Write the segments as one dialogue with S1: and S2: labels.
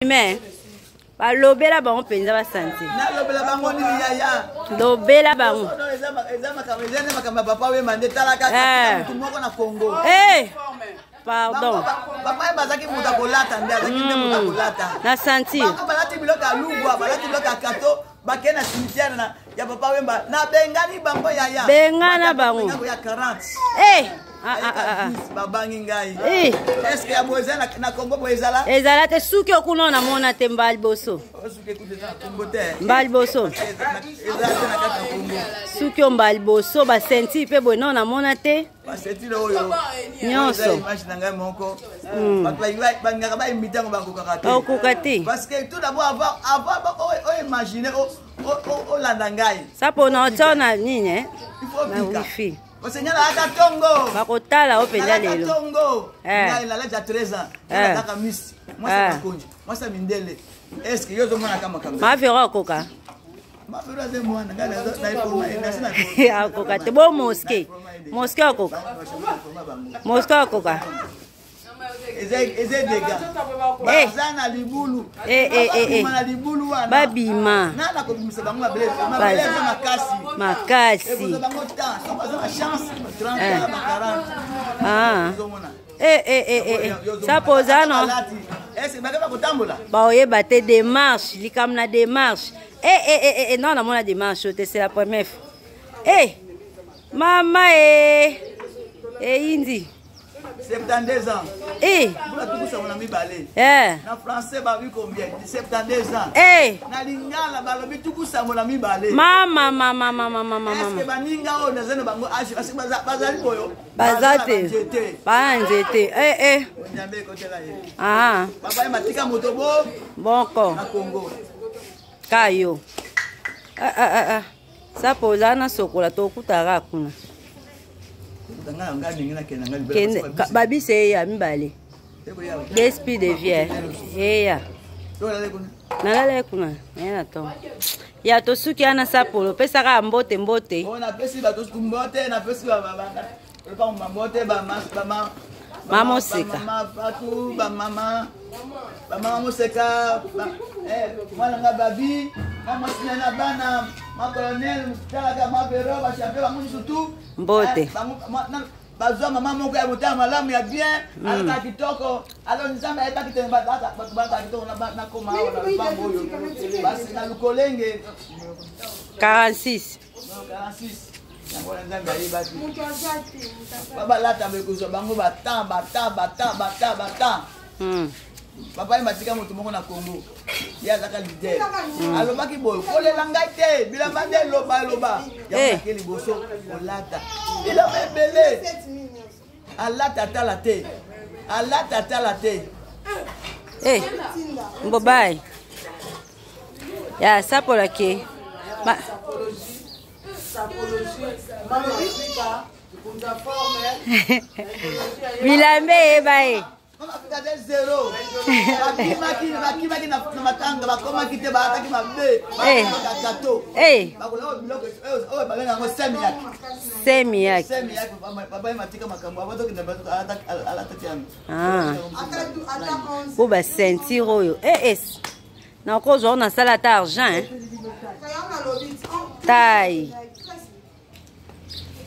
S1: Mais balobela bango mpenza basanti.
S2: Nalobela bango nini yaya?
S1: Lobela bango.
S2: Eza makambo eza nde makambo ya papa Wemba nde tala kaka
S1: eh.
S2: motu moko na Congo.
S1: Eh! Pardon.
S2: Papa Wemba azalaki moto akolata nde azalaki nde moto
S1: hmm.
S2: akolata.
S1: Na santi.
S2: Bango balati biloko ya lubwa, balati biloko ya kato, bakei na cimetière na ya papa Wemba. Nabengani bango yaya.
S1: Bengana bango.
S2: Ya 40.
S1: Eh! Ah, ah, ah,
S2: babangi ngai eh. eske ya boye eza na kongo boye ezala
S1: ezala te suki okuna namona te mbala liboso mbala liboso suki oyo mbala liboso basentire mpe boye nao namona te
S2: basentire oyo
S1: nyonso
S2: image na ngai moko hmm. bato balingaka baimite yango bakokaka te
S1: bakokoka te
S2: parce que tout d'abord avant avant oyo imagine olanda ngai
S1: sapo na otya na nini eh? na wifi
S2: Monseigneur alata tongo.
S1: Bakotala yo mpenza lelo.
S2: Tongo.
S1: Eh.
S2: Ngai na l'âge ya 13 ans.
S1: Eh.
S2: Nataka miss. Mwasi
S1: eh.
S2: makonji. Mwasi mindele. Est-ce que yo ozomona kama makambo?
S1: Mavero akoka.
S2: Mavero aza mwana ngai na informa na sina.
S1: Akoka te bo mosquée. Mosquée akoka. Mosquée akoka.
S2: eza dega
S1: eh.
S2: baza na libulu
S1: eh, eh,
S2: babima na libulu wana
S1: babima
S2: nana akobimisa bango mabele mabele eza makasi
S1: makasi
S2: ekozwa bango temps soki baza na chance 30 ans ba 40 ozomona
S1: sapo oza no baoyeba te démarche likambo na démarche non namona démarche oyo te c'est la première fois e mama e eyindi
S2: 72 ans.
S1: Eh.
S2: Mbula tuku sambo na mibale.
S1: Eh.
S2: Na français balobi combien? 72 ans.
S1: Eh.
S2: Na lingala balobi tuku sambo na mibale.
S1: Mama mama mama mama mama.
S2: Est-ce que baninga oyo naza na bango âge parce que bazali boyo?
S1: Baza te. Baza nzete. Eh eh.
S2: Nzambe ekotela ye.
S1: Ah.
S2: Papa ye matika moto bo.
S1: Boko.
S2: Na Congo.
S1: Kayo. Ah ah ah. ah. Sapo oza na sokola tokutaka kuna. Kende babisi eya mibale. D'esprit de vie. Eya. Nalala kuna. Naye na tongo. Ya tosuki wana sapolo pesaka mbote mbote.
S2: Napesi bato mbote napesi mbote bamama
S1: Mama Moseka.
S2: Mama Fatou, ba mama ba mama Moseka, ba eh mwana nga Babi, mama Sina na bana, ma colonel, talaka ma Vero, ba champion bango nyonso tout.
S1: Mbote.
S2: Eh, bango bazwa mama moko ya motema malamu ya bien hmm. alaka kitoko alors nzambe ayebaki te bato balaka kitoko nakoma awa na lopango oyo basi na lukolenge
S1: 46
S2: yango wana nzambe ayebaki babalata bekozwa bango batan batan batan batan batan hmm. papa ye matika moto moko na congo ye azaka lider hmm. alobaki boye kolela ngai te bilamba nde eloba eloba yango eh. nake liboso kolata bilamba ebele alata atala te alata atala te
S1: eh, mbobai ya sapola ke Ma... bilamba eyeba ye
S2: zero bakimaki bakimaki na matanga bakomaki te balataki mabe bakato
S1: eh.
S2: bakolaka biloko oyo babenga yango semiak
S1: semiak
S2: semiak babaye matika makambo abatokende alataki yango
S1: ah. po baceinture oyo eh, eh. nakozwa oyo nasala ata argent tai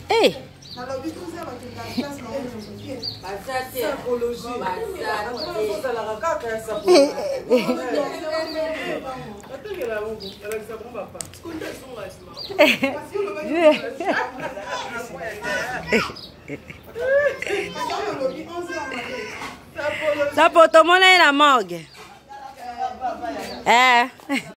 S1: Hey. Sapo tomona ye na morgue. Eh.